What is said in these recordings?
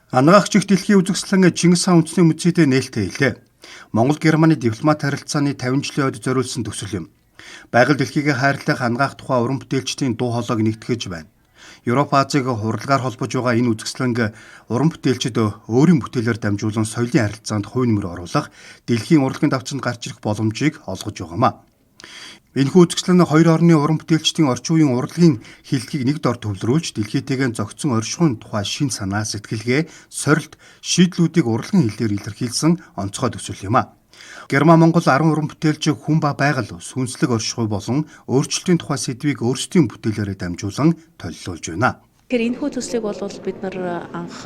Анагаах чих дэлхийн үзэсгэлэн Чингис хаан үндэсний музейд нээлттэй хэлээ. Монгол Германы дипломат харилцааны 50 жилийн ойд зориулсан төсөл юм. Байгаль дэлхийгээ хайрлах анагаах тухай уран бүтээлчдийн дуу хоолойг нэгтгэж байна. Европ Азийг хуралгаар холбож байгаа энэ үзэсгэлэнг уран бүтээлчид өөрийн бүтээлээр дамжуулан соёлын харилцаанд хувь нэмэр оруулах, дэлхийн урлагийн давцанд гарч ирэх боломжийг олгож байгаамаа. Энэхүү үзэсгэлэн нь хоёр орны уран бүтээлчдийн орчин үеийн урлагийн хэллэгийг нэг дор төвлөрүүлж дэлхийтэйгээ зохицсон оршихуйн тухай шинэ санаа, сэтгэлгээ, сорилт, шийдлүүдийг урлагийн хэлээр илэрхийлсэн онцгой төсөл юм а. Герман Монгол 10 уран бүтээлч хүн ба байгаль, сүнслэг оршихуй болон өөрчлөлтийн тухай сэдвийг өөрсдийн бүтээлээрээ дамжуулан толилуулж байна. Тэгэхээр энэхүү төслийг бол бид нар анх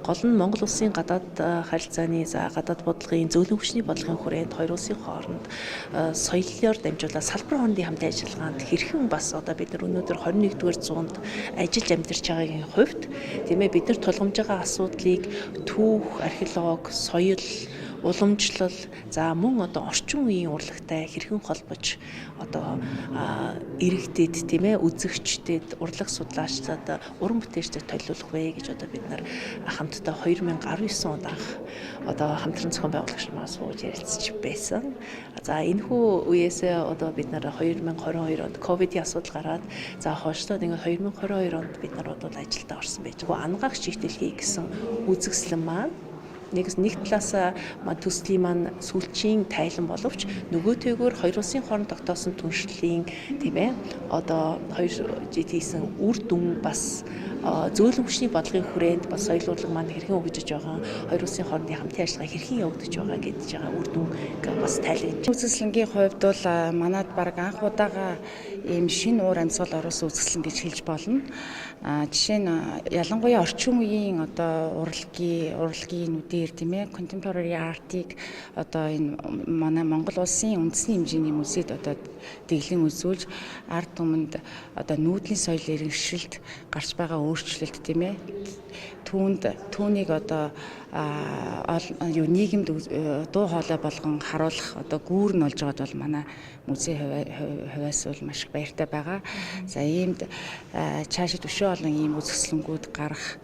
гол нь Монгол улсын гадаад харилцааны за гадаад бодлогын зөөлөн хүчний бодлогын хүрээнд хоёр улсын хооронд соёлоор дамжуулаад салбар хоорондын хамтын ажиллагаанд хэрхэн бас одоо бид нар өнөөдөр 21-р зуунд ажиллаж амьдарч байгаагийн хувьд, тийм ээ, бид нар тулгамж байгаа асуудлыг түүх, археологи, соёл, уламжлал, за мөн одоо орчин үеийн урлагтай хэрхэн холбож одоо иргэдэд, тийм ээ, үзэгчдэд, урлаг судлаачдад, уран бүтээлчдэд толиулах вэ гэж одоо бид нар хамтдаа 2019 онд анх одоо хамтран зохион байгуулагч нараа сууж ярилцж байсан. За, энэхүү үеэсээ одоо бид нар 2022 онд ковидын асуудал гараад, за, хойшлоод ингээд 2022 онд бид нар одоо ажилдаа орсон байж. Анагаах чих дэлхий гэсэн үзэсгэлэн маань нэг талаас төслийн маань сүүлчийн тайлан боловч нөгөөтэйгөр хоёр улсын хооронд тогтоосон түншлэлийн, тийм ээ, одоо хоёр жид хийсэн үр дүн, бас зөөлөн хүчний бодлогын хүрээнд бас соёл урлаг маань хэрхэн хөгжиж байгаа, хоёр улсын хоорондын хамтын ажиллагаа хэрхэн явагдаж байгаа гэдэж байгаа үр дүн бас тайлгнаж. Үзэсгэлэнгийн хувьд бол манад баг анх удаага ийм шинэ уур амьсгал оруулсан үзэсгэлэн гэж хэлж болно. Жишээ нь, ялангуяа орчин үеийн одоо урлагийн нүдээр, тийм ээ, contemporary art-ыг одоо энэ манай Монгол улсын үндэсний хэмжээний музейд одоо дэглэн үзүүлж, ард түмэнд одоо нүүдлийн соёл иргэншилд гарч байгаа өөрчлөлт, тийм ээ, түүнийг одоо юу нийгэмд дуу хоолой болгон харуулах одоо гүүр нь болж байгаад бол манай музей хувиас бол маш их баяртай байгаа. За, иймд цаашид өшөө олон ийм үзэсгэлэнгүүд гарах,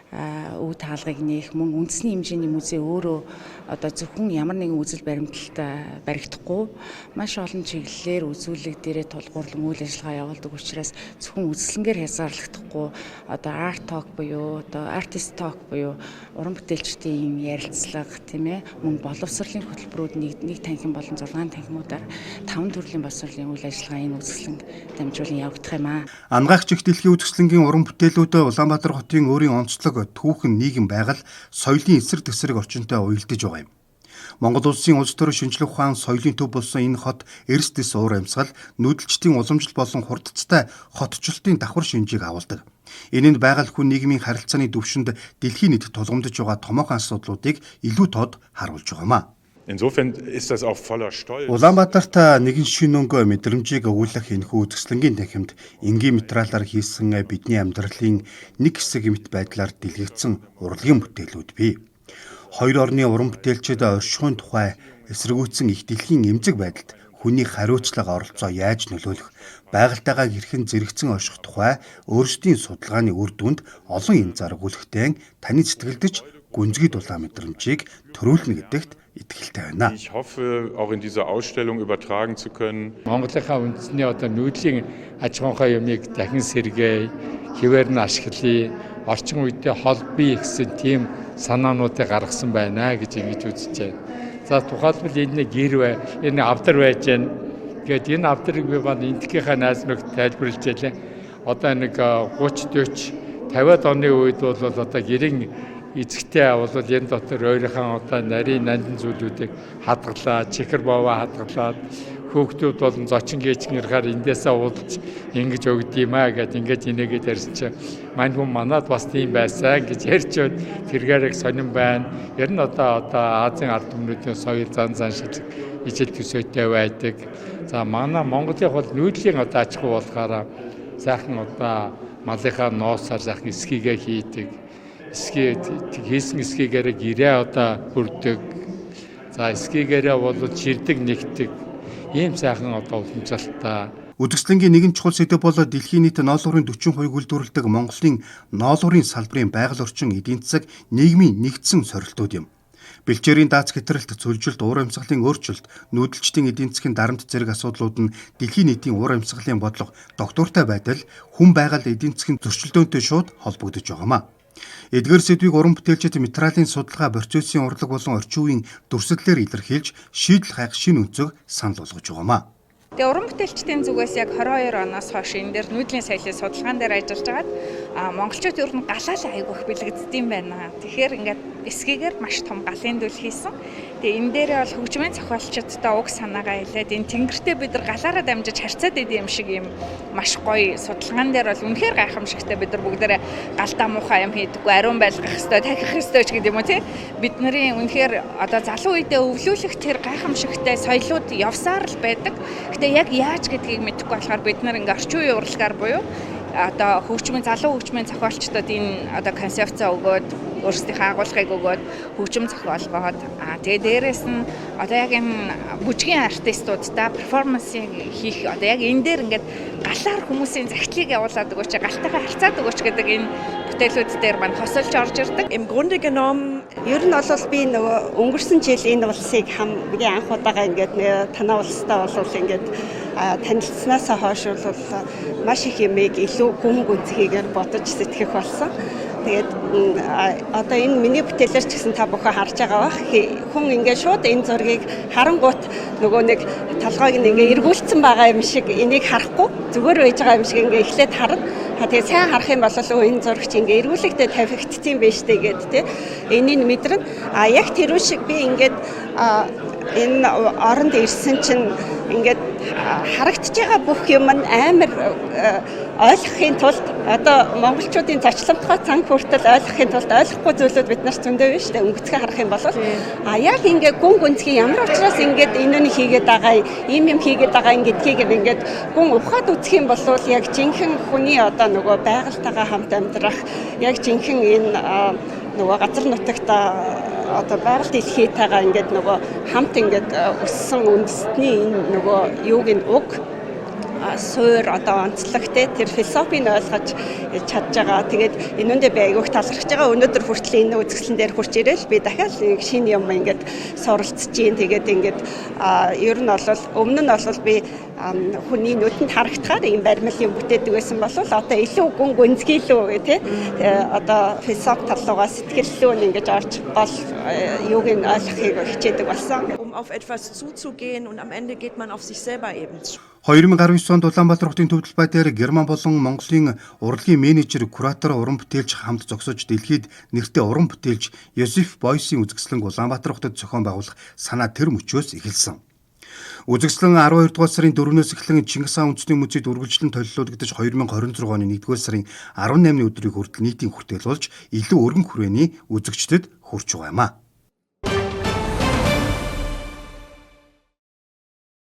өв таалгыг нээх, мөн үндэсний хэмжээний музей өөрөө одоо зөвхөн ямар нэгэн үзэл баримтлалт баригдахгүй, маш олон чиглэлээр үзүүлэг дээрээ тулгуурлан үйл ажиллагаа явуулдаг учраас зөвхөн үзэсгэлэнгээр хязгаарлагдахгүй, одоо art talk буюу одоо artist talk буюу уран бүтээлчдийн ярилцлага, тийм ээ, мөн боловсролын хөтөлбөрүүд нэг нэг танхим болон 6 танхимуудаар таван төрлийн боловсролын үйл ажиллагаа энэ үзэсгэлэн дамжуулан явагдах юм аа. Анагаах чих дэлхийн үзэсгэлэнгийн уран бүтээлүүд Улаанбаатар хотын өөрийн онцлог түүхэн, нийгэм, байгаль, соёлын эсрэг тэсрэг орчинтой уялдаж байгаа юм. Монгол улсын улс төр, шинжлэх ухаан, соёлын төв болсон энэ хот эрс дэс уур амьсгал, нүүдэлчдийн уламжлал болон хурдацтай хотчлолтын давхар шинжийг агуулдаг. Энэ нь байгаль хүн нийгмийн харилцааны түвшинд дэлхийн нийтэд тулгамдж байгаа томоохон асуудлуудыг илүү тод харуулж байгаа юм а. Insofern ist das auch voller Stolz. Улаанбаатарт нэгэн шинэ өнгө мэдрэмжийг өгүүлэх энэхүү үзэсгэлэнгийн танхимд энгийн материалаар хийсэн бидний амьдралын нэг хэсэг мэт байдлаар дэлгэгдсэн урлагийн бүтээлүүд бий. Хоёр орны уран бүтээлчид оршихуйн тухай, эсэргүүцсэн их дэлхийн эмзэг байдалд хүний хариуцлага, оролцоо яаж нөлөөлөх, байгальтайгаа хэрхэн зэрэгцэн орших тухай өөрсдийн судалгааны үр дүнд олон янзаар өгүүлэхтэй таны сэтгэлд ч гүнзгий дулаан мэдрэмжийг төрүүлнэ гэдэгт итгэлтэй байна. Ich hoffe, auch in dieser Ausstellung übertragen zu können. Монголынхаа үндэсний одоо нүүдлийн аж ахуйнхаа юмыг дахин сэргээе, хэвээр нь ашиглая, орчин үедээ холбоё гэсэн тийм санаануудыг гаргасан байна гэж ингэж үзэж байна. За, тухайлбал энэ нэг гэр бай, энэ авдар байж байна. Тэгээд энэ авдрыг би маань Энэтхэгийнхээ найз нөхөд тайлбарлаж байлаа. Одоо нэг 30 40 50-аад оны үед бол одоо гэрийн эзэгтэй бол энэ дотор өөрийнхөө одоо нарийн нандин зүйлүүдийг хадгалаад, чихэр бовоо хадгалаад, хүүхдүүд болон зочин гээчин ирэхээр эндээсээ уулзаж ингэж өгд юм аа гэд ингэж инээгээд ярьсан чинь мань хүн манад бас тийм байсан гэж ярьж байна. Тэргээр их сонин байна. Ер нь одоо Азийн ард түмнүүдийн соёл зан заншил ижил төсөөтэй байдаг. За, манай Монголын бол нүүдлийн одоо аж ахуй болохоор сайхан одоо малынхаа ноосоор сайхан эсгийгээ хийдэг. Эсгий хийсэн эсгийгээрээ гэрээ одоо бүрдэг. За, эсгийгээрээ бол ширдэг нэгдэг. Ийм сайхан одоо уламжлалттай. Үзэсгэлэнгийн нэгэн чухал сэдэв бол дэлхийн нийт ноолуурын 40% үйлдвэрлэдэг Монголын ноолуурын салбарын байгаль орчин, эдийн засаг, нийгмийн нэгдсэн сорилтууд юм. Бэлчээрийн даац хэтрэлт, цөлжилт, уур амьсгалын өөрчлөлт, нүүдэлчдийн эдийн засгийн дарамт зэрэг асуудлууд нь дэлхийн нийтийн уур амьсгалын бодлого, тогтвортой байдал, хүн байгаль эдийн засгийн зөрчилдөөнтэй шууд холбогдож байгаамаа. Эдгээр сэдвийг уран бүтээлчид материалын судалгаа, процессын урлаг болон орчин үеийн дүрслэлээр илэрхийлж, шийдэл хайх шинэ өнцөг санал болгож байгаамаа. Тэгээ уран бүтээлчдийн зүгээс яг 22 оноос хойш энэ дээр нүүдлийн соёлын судалгаан дээр ажиллаж байгаад монголчууд ер нь галаал айгүй их бэлэгддэг юм байна. Тэгэхээр ингээд эсгээгээр маш том галын дүл хийсэн. Тэгээ энэ дээрээ бол хөгжмийн зохиолчдтой уг санаагаа хэлээд энэ тэнгэртээ бид нар галаараа дамжиж харьцаад идэм юм шиг юм маш гоё судалгаан дээр бол үнэхээр гайхамшигтай бид нар бүгдээрээ галдаа муухай юм хийдэггүй, ариун байлгах ёстой, тахих ёстой ч гэдэг юм уу тий. Бидний үнэхээр одоо залуу үедээ өвлүүлэх тэр гайхамшигтай соёлууд явсаар л байдаг. Гэтэ яг яаж гэдгийг мэдэхгүй болохоор бид нар ингээ орчин үеийн урлагаар буюу одоо хөгжмийн залуу хөгжмийн зохиолчдод энэ одоо концепцээ өгөөд өөрсдийнхөө агуулгыг өгөөд хөгжим зохиолгоод тэгээ дээрэс нь одоо яг энэ бүжгийн артистуудтай перформансыг хийх одоо яг энэ дээр ингээд галаар хүмүүсийн захидлыг явуулаад өгөөч, галтайгаа харьцаад өгөөч гэдэг энэ бүтээлүүд дээр маань хосолж орж ирдэг. Im Grunde genommen ер нь бол би нөгөө өнгөрсөн жил энэ улсыг хамгийн анх удаага ингээд танай улстай бол ингээд танилцсанаас хойш бол маш их юмыг илүү гүн гүнзгийгээр бодож сэтгэх болсон. Тэгээд одоо энэ миний бүтээлээр ч гэсэн та бүхэн харж байгаа бах. Хүн ингээд шууд энэ зургийг харангуут нөгөө нэг толгойг нь ингээд эргүүлсэн байгаа юм шиг энийг харахгүй зүгээр байж байгаа юм шиг ингээд эхлээд харна. Тэгээд сайн харах юм бол энэ зурагч ингээд эргүүлэгдээ тавигдсан байж тээ гээд тэ энийг мэдэрнэ. А яг тэрүү шиг би ингээд энэ оронд ирсэн чинь ингээд харагдаж байгаа бүх юм нь амар ойлгохын тулд одоо монголчуудын зочломтгой цан хүртэл ойлгохын тулд ойлгохгүй зүйлүүд бид нарт зөндөө байна шүү дээ. Өнгөцгөө харах юм бол а яг ингээд гүн гүнзгий ямар учраас ингээд энэ хийгээд байгаа ийм юм хийгээд байгаа гэдгийг ингээд гүн ухаад үзэх юм бол яг жинхэнэ хүний одоо нөгөө байгальтайгаа хамт амьдрах яг жинхэнэ энэ нөгөө газар нутагт одоо байгаль дэлхийтэйгээ ингээд нөгөө хамт ингээд өссөн үндэстний энэ нөгөө юуг нь уг суур одоо онцлогтой тэр философийг ойлгож чадж байгаа. Тэгээд энүүндээ би айгүйх талархаж байгаа. Өнөөдөр хүртэл энэ үзэсгэлэн дээр хүрч ирээл би дахиад нэг шинэ юм ингээд суралцж гин. Тэгээд ингээд ер нь бол өмнө нь бол би хүний нүдэнд харагдахаар ийм баримл юм бүтээдэг байсан бол одоо илүү гүн гүнзгий лүү тий одоо философи талуугаа сэтгэл лүү нь ингэж орж гол юуг нь ойлгохыг хичээдэг болсон. Um auf etwas zuzugehen und am Ende geht man auf sich selber eben zu. 2019 онд Улаанбаатар хотын төв талбай дээр Герман болон Монголын урлагийн менежер, куратор, уран бүтээлч хамт зогсож дэлхийд нэртэй уран бүтээлч Йозеф Бойсын үзэсгэлэнг Улаанбаатар хотод зохион байгуулах санаа тэр мөчөөс эхэлсэн. Үзэсгэлэн 12 дугаар сарын 4-өөс эхлэн Чингис хаан үндэсний музейд үргэлжлэн толилуулагдаж 2026 оны 1-р сарын 18-ны өдрийг хүртэл нийтийн хүртээл болж илүү өргөн хүрээний үзэгчдэд хүрч байгаа юм а.